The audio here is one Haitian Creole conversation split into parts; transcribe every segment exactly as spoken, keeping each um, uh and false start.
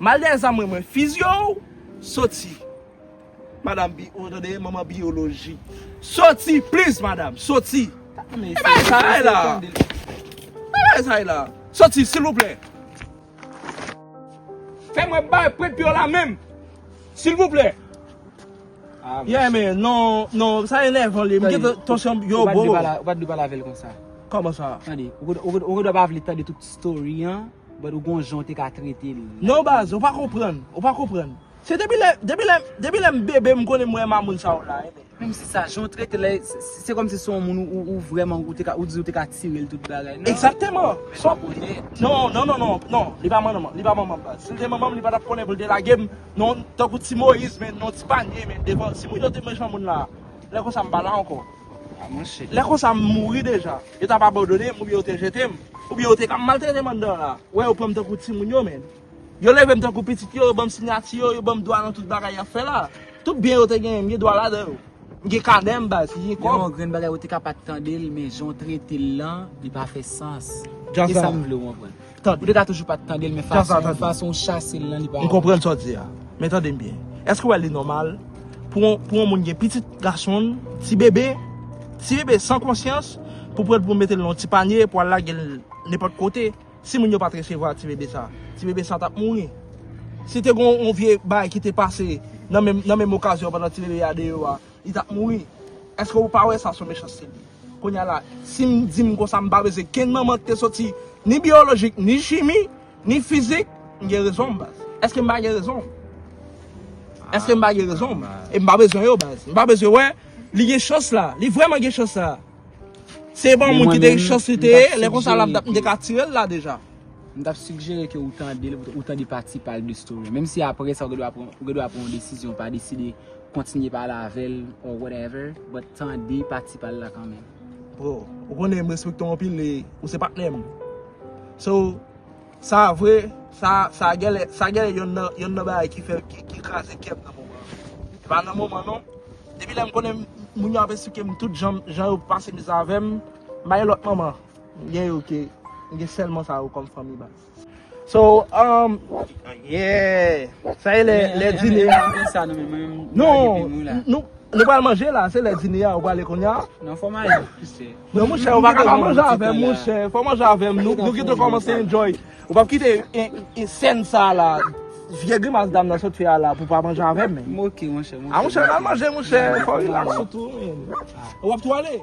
M al dèyè zam mwen, mwen fizye w. Soti. Madanm bi, ou tande, manman biyoloji. Soti, please, madanm, soti. E bagay sa a la. Bagay sa a la. Soti, silvouplè. Fè mwen bay prèt pye w la menm. Silvouplè. Yeah, man, non, non, sa enèvan li. M gentan tansyon yo, bro. Ou pa t dwe pale avè l konsa. Kòman sa? Tande, ou, ou, ou dwe pa vle tande tout story an, but ou gon jan ou te ka trete l. Non, baz, ou pa konprann, ou pa konprann. Se depi lè, depi lè, depi lè m bebe, m konnen m wè mamoun sa yo la, eh, men. Menm si sa, jan w trete l, se, se, se kòmsi se yon moun ou, ou, ou vrèman, ou te ka, ou di ou te ka tire l tout bagay, non? Egzakteman. Non, non, non, non, non, li pa manman, li pa manman m, baz. Si l te manman m, li pa t ap konnen pou l te lage m, non, tankou ti Moyiz, men, non, ti panye, men, devan, si moun yo te manje moun la, lè konsa m pa la ankò. Ah, monchè. Lè konsa m mouri deja. Yo t ap abandone m, oubyen yo te jete m, oubyen yo te ka maltrete m anndan la. Wè, yo pran m tankou timoun yo, men. Yo leve m tankou pitit yo, yo ban m siyati yo, yo ban m dwa nan tout bagay y ap fè la. Tout byen yo te genyen, m gen dwa ladan yo. M gen kanè m, baz, m gen kòb. Yon grenn bagay ou te ka pa t tande l, men jan w trete l lan, li pa fè sans. E sa m vle w konprann. Ou te ka toujou pa t tande l, men fason, fason w chase l lan, li pa. M konprann sa w di a. Men tande m byen. Èske w wè li nòmal pou yon, pou yon moun gen pitit gason l, ti bebe, ti bebe san konsyans, pou pran l pou mete l nan yon ti panye, pou al lage l nenpòt kote? Si moun yo pa t resevwa ti bebe sa, ti bebe sa t ap mouri. Si te gon yon vye bagay ki te pase nan menm, nan menm okazyon pandan ti bebe a deyò a, li t ap mouri. Èske ou pa wè sa se yon mechanste li? Kounye a la, si m di m konsa, m pa bezwen kenn manman ki te soti ni biyolojik, ni chimi, ni fizik, m gen rezon m, baz. Èske m pa gen rezon? Èske m pa gen rezon? E m pa bezwen yo, baz. M pa bezwen wè, li gen chans la. Li vrèman gen chans la. Se pa yon moun ki te gen chans li te ye, lè konsa la, m t ap, m te ka tire l la deja. M t ap sigjere ke ou tande l, ou tande pati pa l de story. Menm si apre sa, ou gen dwa pran, ou gen dwa pran yon desizyon, pa deside kontinye pale avè l or whatever, but tande pati pa l la kanmenm. Bro, ou konnen m respekte w anpil e ou se patnè m. So, sa vre, sa, sa genlè, sa genlè yonn nan, yonn nan bagay ki fè, ki, ki kraze kè m nan moman an. E pa nan moman non. Depi lè m konnen moun yo ap esplike m tout jan, jan yo pase mizè avè m, m pa gen lòt manman. M gen yo ke, m gen sèlman sa yo kòm fanmi baz. So, um, yeah. Sa e lè, lè dine a. Non, nou, nou pral manje la, se lè dine a, ou prale kounye a. Non, fò m ale, monchè. Non, monchè, ou pa ka pa manje avè m, monchè. Fò manje avè m. Nou, nou gentan kòmanse enjoy. Ou p ap kite en, en sèn sa la, vye grimas dam nan sot fè a la pou pa manje avè m, men. M oke, monchè, m oke. A, monchè, pral manje, monchè. Fò relax ou tou, men. Ou ap tou ale?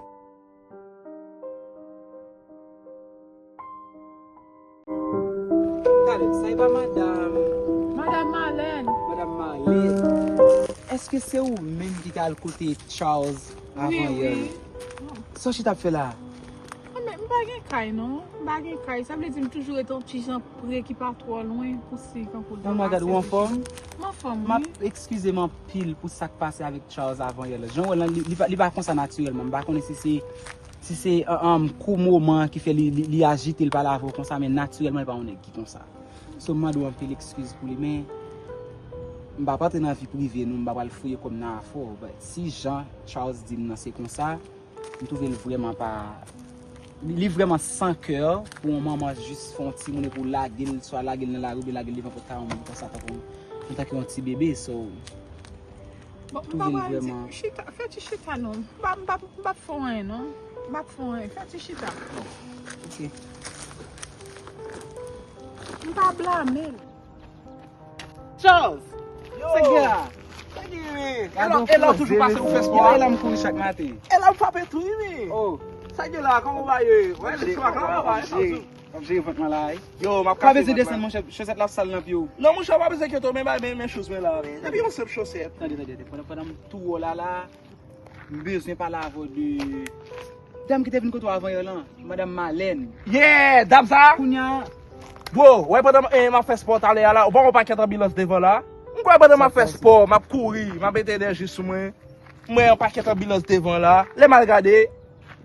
Talè, sa e pa madanm. Madanm Malèn. Madanm Malèn. Èske se ou menm ki t al kote Charles avanyè? Wi, wi. Sa w chita ap fè la? Ah, men m pa gen kay, non. M pa gen kay. Sa vle di m toujou rete yon ti jan pre ki pa twò lwen pou si kankou l ta pase. Oh my God, ou anfòm? M anfòm, wi. M ap eskize m anpil pou sa k pase avèk Charles avanyè la. Jan w wè l lan, li, li pa, li pa konsa natirèlman. M pa konnen si se, si se, um, um, kou moman an ki fè li, li, li ajite, l pale avè w konsa, men natirèlman, li pa yon nèg ki konsa. So, m mande w anpil eskiz pou li, men m p ap antre nan vi prive nou, m pa pral fouye kò m nan afè w. But si jan Charles di m nan se konsa, m twouve l vrèman pa, li, li vrèman san kè pou yon manman jis fè yon timoun epi w lage l, swa lage l nan lari oubyen lage l devan pòt kay yon moun konsa tankou, antanke yon ti bebe, so, m twouve l vrèman. Chita, fè ti chita non. M pa, m pa, m p ap fè w anyen non. M p ap fè w anyen. Fè ti chita. Ok. M pa blame l. Charles! Yo! Sa k gen la? Sa k gen, wi? E la, e la w toujou pase pou fè spò a? E la m kouri chak maten. E la w frape tou, wi, wi. Oh. Sa k gen la? Kòman w va ye? Wè, lè swa kòman w va ye? M ap jere vant mwen la, wi. Yo, m ap kase vant mwen. Pa bezwen desann, monchè, chosèt la ap sal nan pye w. Non, monchè, w pa bezwen enkyete w, men bay, men, men shoes mwen la, men. Depi yon senp chosèt. Tande, tande, tande. Pandan, pandan m tou wè w la, la, m bezwen pale avè w de dam ki te vin kote w avanyè lan, madanm Malèn. Yeah, dam sa? Kounye a. Bro, wè pandan m, eh, m ap fè spò talè a la, ou pa wè yon pakèt anbilans devan la? M kwè pandan m ap fè spò, m ap kouri, m ap mete enèji sou mwen. M wè yon pakèt anbilans devan la. Lè m al gade,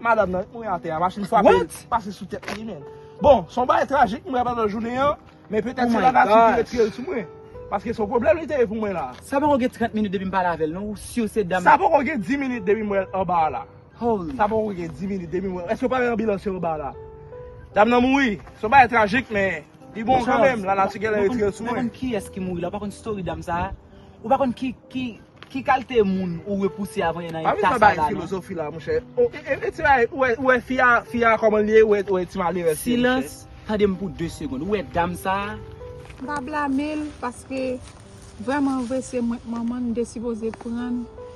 madanm nan mouri atè a, machin frape l, pase sou tèt li, men. Bon, se yon bagay trajik, m wè pandan jounen an. Men petèt se lanati ki retire l sou mwen. Paske se yon pwoblèm li te ye pou mwen la. Sa poko gen trant minit depi m pale avè l, non? Ou si se dam? Sa poko gen dis minit depi m wè l anba a la. Holy. Sa poko gen dis minit depi m wè l. Èske w pa wè anbilans yo anba a la? Dam nan mouri. Se yon bagay trajik, men li bon kanmenm. Lanati genlè retire l sou mwen. Ou pa konn kiyès ki mouri la, ou pa konn story dam sa a. Ou pa konn ki, ki Ki kalite moun ou repouse avanyè nan eta sa la, non? Pa bezwen bay filozofi la, monchè. O, e, e, e, ti bagay, ou wè, ou wè fi a, fi a kòman l ye, ou wè, ou wè ti malerèz li ye, monchè. Silans, tande m pou de segonn. Ou wè dam sa a? M pa blame l, paske vrèman vre, se mwen k manman l, m te sipoze pran l.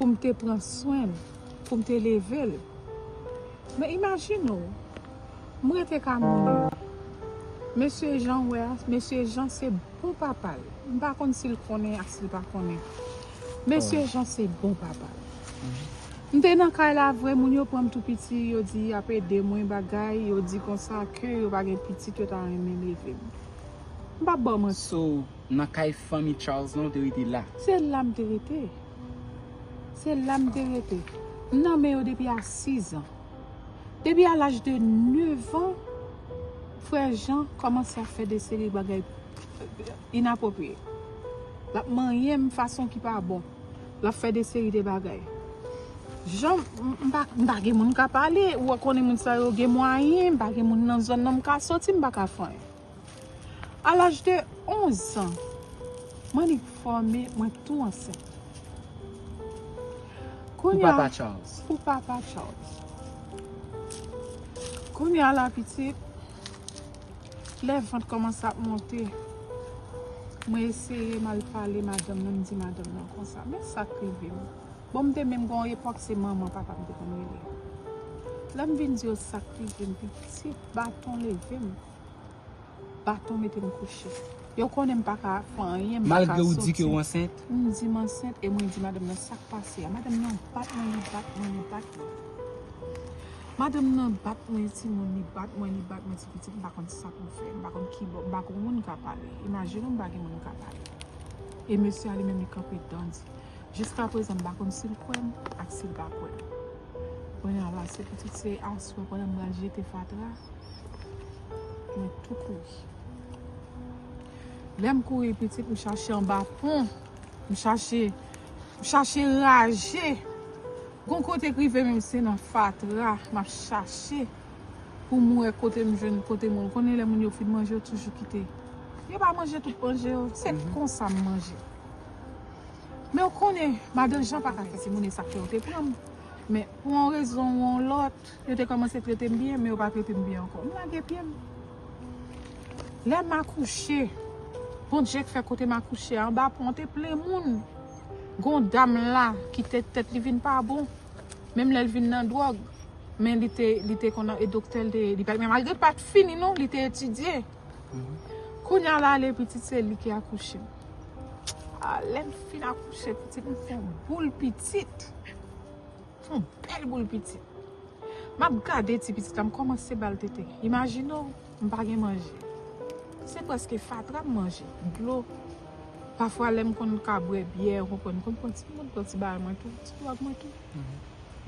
pou m te pran swen l, pou m te leve l. Men imajine w, m rete ka moun yo. Mesye Jan wè a, mesye Jan se bon papa l. M pa konn si l konnen ak si l pa konnen. Mesye Jan se bon papa l. M te nan kay la vre, moun yo pran m tou piti, yo di y ap ede mwen bagay, yo di konsa ke yo pa gen pitit, yo ta renmen leve m. M p ap ba w manti. So, nan kay fanmi Charles lan, ou te rete la? Se la m te rete. Se la m te rete. M nan men yo depi a sis an. Depi a laj de nèf an, frè Jan kòmanse ap fè de seri bagay inapwopriye. L ap manyen m fason ki pa bon. L ap fè de seri de bagay. Jan, m, m pa, m pa gen moun ka pale. Ou konnen moun sa yo gen mwayen, m pa gen moun nan zòn nan m ka soti, m pa ka fè anyen. A laj de onz an, m annik fòme, mwen tou ansent. Pou papa Charles. Pou papa Charles. Kounye a la, pitit, lè vant kòmanse ap monte, mwen eseye m al pale madanm nan, m di madanm nan konsa, men sa k rive m. Bon, m te menm gen yon epòk, se manman papa m te konn rele. Lè m vin di yo sa k rive m, pitit, baton leve m. Baton mete m kouche. Yo konnen m pa ka fè anyen, m pa ka soti. Malgre ou di ke w ansent? M di m ansent e mwen di madanm nan sa k pase a. Madanm nan bat mwen, li bat mwen, li bat mwen. Madanm nan bat mwen, timoun, li bat mwen, li bat mwen, ti pitit, m pa konn sa pou m fè, m pa konn kibò, m pa konn moun ka pale. Imajine w, m pa gen moun ka pale. E mesye a li menm li kanpe dandi. Jiskaprezan, m pa konn si l kwè m ak si l pa kwè m. Kounye a la, se pitit, se aswè pandan m pral jete fatra, mwen tou kouri. Lè m kouri pitit, m chache anba pon, m chache, m chache raje. Gon kote k rive menm se nan fatra, m ap chache pou m wè kote m jwenn, kote moun. Konnen lè moun yo fin manje, yo toujou kite. Yo pa manje tout manje yo, se konsa m manje. Men w konnen, madan Jan pa ka fè timoun, e sa k fè yo te pran m. Men pou yon rezon ou yon lòt, yo te kòmanse trete m byen, men yo pa trete m byen ankò. M lage pye m. Lè m akouche, Bondye k fè kote m akouche a, anba pon an te plen moun. Gon dam la ki te tèt li vin pa bon. Menm lè l vin nan dwòg, men li te, li te konn e doktè l te ye. Li pa, men malgre l pa t fini non, li te etidye. Kounye a la, ale pitit, se li ki akouche m. A, lè m fin akouche pitit, m fè yon boul pitit. M fè yon bèl boul pitit. M ap gade ti pitit la, m kòmanse ba l tete. Imajine w, m pa gen manje. Se prèske fatra m manje, dlo. Pafwa, lè m konn ka bwè byè, ou konprann, m konn pran ti, m konn pran ti bagay mwen tou, ti dwòg mwen tou.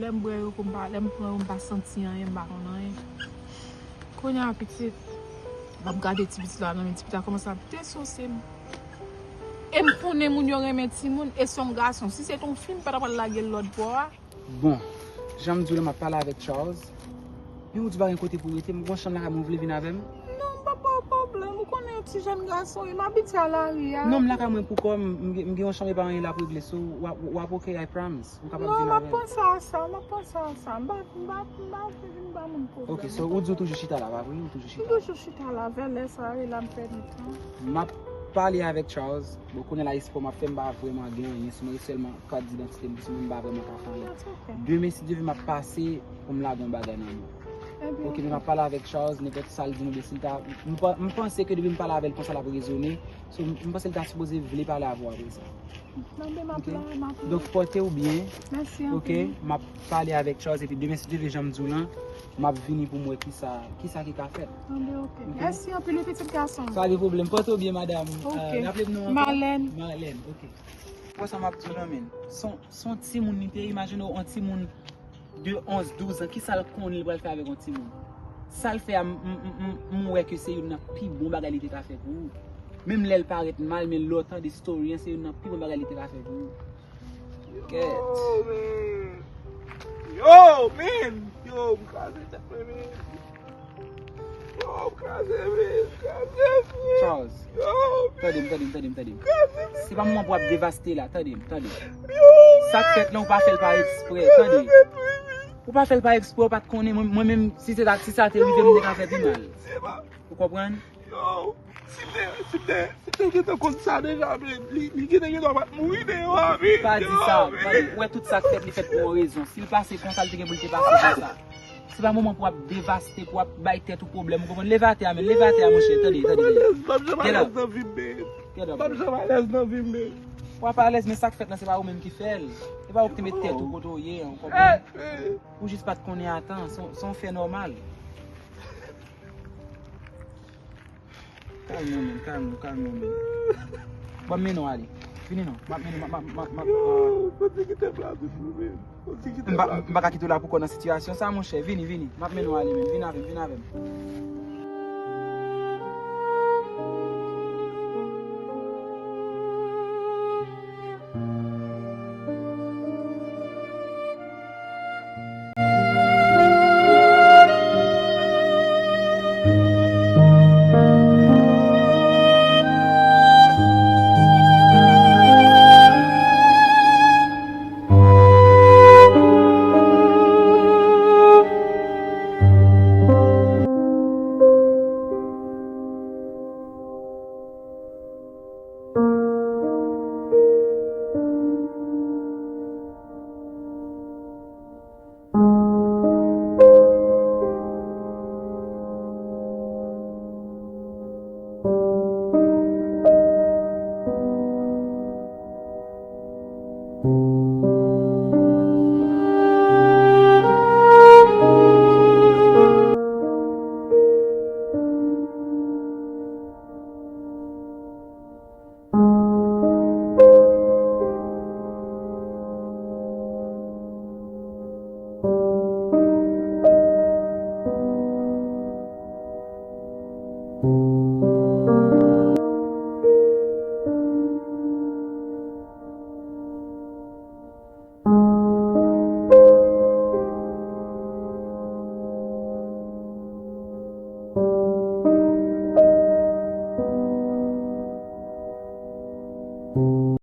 Lè m bwè yo, pou m pa, lè m pran yo, m pa santi anyen, m pa konn anyen. Kounye a, pitit, m ap gade ti pitit la nan men, ti pitit la kòmanse ap desose m. E m konnen moun yo renmen timoun, e se yon gason. Si se te yon fi, m pa ta pral lage l lòt bò a. Bon, jan m di w la, m ap pale avèk Charles. Men ou di pa gen kote pou w rete, m gen yon chanm lakay mwen, ou vle vin avè m? Non, m p ap ba w pwoblèm. Ou konnen yon ti jèn gason, e m abitye a lari a. Non, m lakay mwen pou kò m, m gen, m gen yon chanm, e pa anyen l ap regle, so w ap, w ap ok, I promise. Ou kapab vin avè m. Non, m ap panse a sa, m ap panse a sa. M pa, m pa, m pa vle vin ba moun pwoblèm. Ok, so ou di ou toujou chita la, pa vre? Ou toujou chita la? M toujou chita la, vè lè sa, e la m pèdi tan. M ap pale avèk Charles. Bon, kounye a la espwa m ap fè, m pa vrèman gen anyen sou mwen, sèlman kat didantite m, sou mwen, m pa vrèman ka fè anyen. Demen, si Dye vle, m ap pase pou m lage yon bagay nan men w. Ok, men m ap pale avèk Charles, nenpòt sa l di m, oubyen si l ta, m pa, m panse ke depi m pale avè l konsa, l ap rezone. So, m, m panse l ta sipoze vle pale avè w apre sa. Donk, pòte w byen. Ok, m ap pale avèk Charles, epi demen, si Dye vle, jan m di w lan, m ap vini pou m wè kisa, kisa ki ka fèt. Mèsi anpil, wi, pitit gason. Pa gen pwoblèm. Pòte w byen, madanm. Ok. Raple m non ankò? Marlène. Marlène, ok. Wè sa m ap di w lan, men. Se yon, se yon timoun li te ye, imajine w, yon timoun de onz, douz an, kisa l konnen li pral fè avèk yon timoun? Sa l fè a, m, m, m, m, m wè ke se youn nan pi bon bagay li te ka fè pou ou. Menm lè l parèt mal, men lè w tande story an, se youn nan pi bon bagay li te ka fè pou ou. Kèt. Yo, man! Yo, man! Yo, m kraze tèt mwen, man! Yo, m kraze, man! M kraze, man! Charles, tande m, tande m, tande m, tande m. Se pa moman pou w ap devaste la, tande m, tande m. Sa k fèt lan, ou pa fè l pa eksprè, tande. Ou pa fè l pa eksprè, ou pa t konnen, mwen, mwen menm, si se ta, si sa te rive m, m te ka fè pi mal. Ou konprann? Yo, si m te, si m te, si m te gentan konn sa deja, men li, li gentan, gentan pa t mouri deyò a, men. Pa di sa, pa di, ou wè tout sa k fèt, li fèt pou yon rezon. Si l pase konsa, li te gen pou l te pase konsa. Se pa moman pou w ap devaste, pou w ap bay tèt ou pwoblèm, ou konprann? Leve atè a, men, leve atè a, monchè, tande, tande, tande. M p ap janm alèz nan vi m, men. M p ap janm alèz nan vi m, men. W ap alèz, men sa k fèt la, se pa ou menm ki fè l. Se pa ou ki te met tèt ou kote w ye an, ou konprann? Ou jis pa t konnen a tan, se yon, se yon fè nòmal. Kalme w, men, kalme w, kalme w, men. Bon, m mennen w ale. Vini non. M ap mennen, m ap, m ap, m ap, m ap, ah. Fò di kite m la tou, men. Fò di kite m la tou. M pa, m pa ka kite w la pou kò nan sitiyasyon sa, monchè. Vini, vini. M ap mennen w ale, men. Vin avè m, vin avè m.